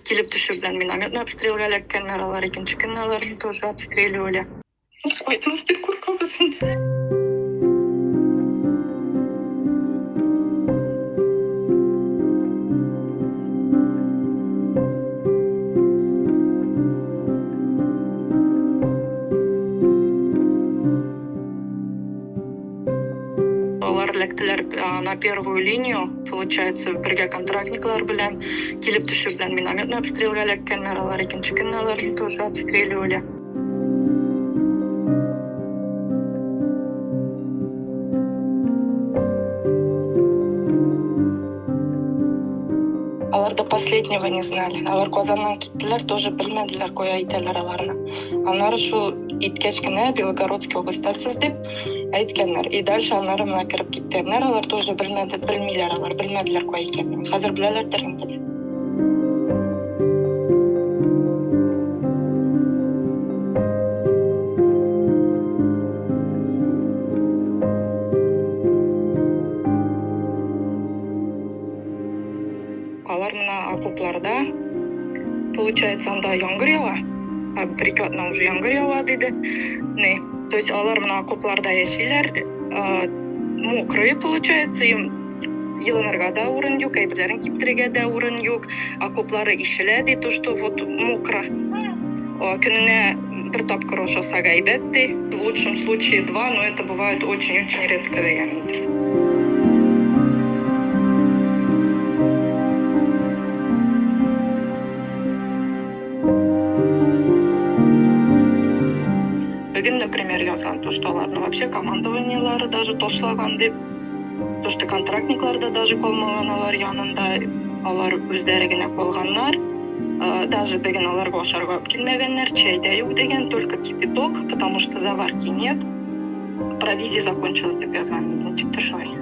Килеп төшү белән минометный обстрелга эләккәннәр алар, икенче көнне аларны тоже обстреливали. Кайтмас дип куркабыз инде. Алар эләктеләр на первую линию, получается, бергә контрактниклар белән килеп төшү белән минометный обстрелга эләккәннәр алар, икенче көнне алар тоже обстреливали. Алар до последнего не знали. Алар Казаннан киттеләр, тоже белмәделәр, кая итәләр аларны. Аннары шул иткәч кенә Белгородский областьта сез дип әйткәннәр. И дальше аннары менә кереп киткәннәр, алар тоже белмәде, белмиләр алар, белмәделәр кая икәнен. Хәзер беләләрдер инде. Алар менә окопларда, получается, анда яңгыр ява. А бер-ике атна уже яңгыр ява диде. Не, то есть алар менә окопларда яшиләр, мокрые, получается, им йылынырга да урын юк, әйберләрен киптерергә дә урын юк. Окоплары ишелә ди, то что вот мокро. Көненә бер тапкыр ашасак әйбәт ди. В лучшем случае два, но это бывает очень-очень редко дигән инде. Бүген, например, язган то, что аларны вообще командованиелары даже ташлаган дип, то, что контрактниклар да даже калмаган алар янында, алар үзләре генә калганнар. Даже бүген аларга ашарга алып килмәгәннәр, чәй дә юк дигән, только кипяток, потому что заварки нет. Провизия закончилась дип язган инде, ничектер шулай.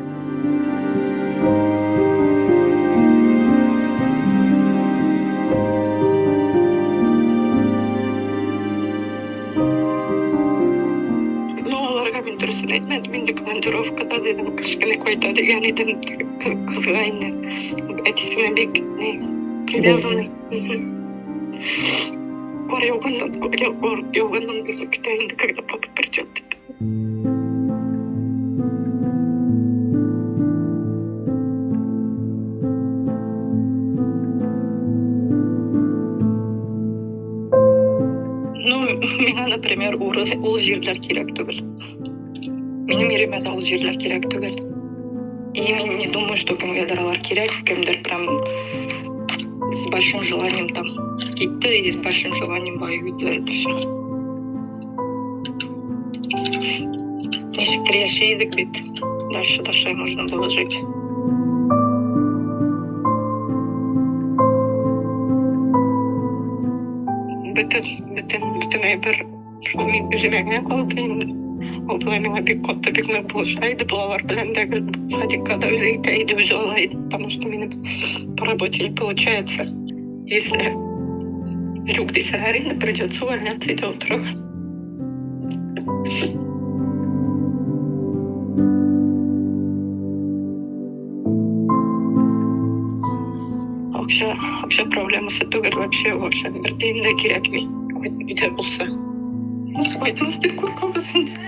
Ну, аларга мин дөресен әйтмәдем, инде командировкада дидем, кыш көне кайта дигән идем кызга инде. Әтисенә бик не привязанный. Кар яуганнан, кар яуганнан бирле көтә инде, когда папа придет дип. Ну, миңа, например, ул җирләр кирәк түгел. Минем иремә дә ул җирләр кирәк түгел. И мин не думаю, что кемгәдер алар кирәк, кемдер прям с большим желанием там китте и с большим желанием воюет за это все. Ничектер яши идек бит. Дальше дальше можно было жить. Бөтен, бөтен, бөтен әйбер шул мин үземә генә калды инде. Ул болай миңа бик каты, бик нык булыша иде. Балалар белән дә гел садикка да үзе итә иде, үзе ала иде. Потому что минем по работе не получается. Если юк дисәләр инде, придется увольняться өйдә утырырга. Акча, акча проблемасы түгел вообще, вообще бер тиен дә кирәкми. Өйдә булса. Кайтмас дип куркабыз инде.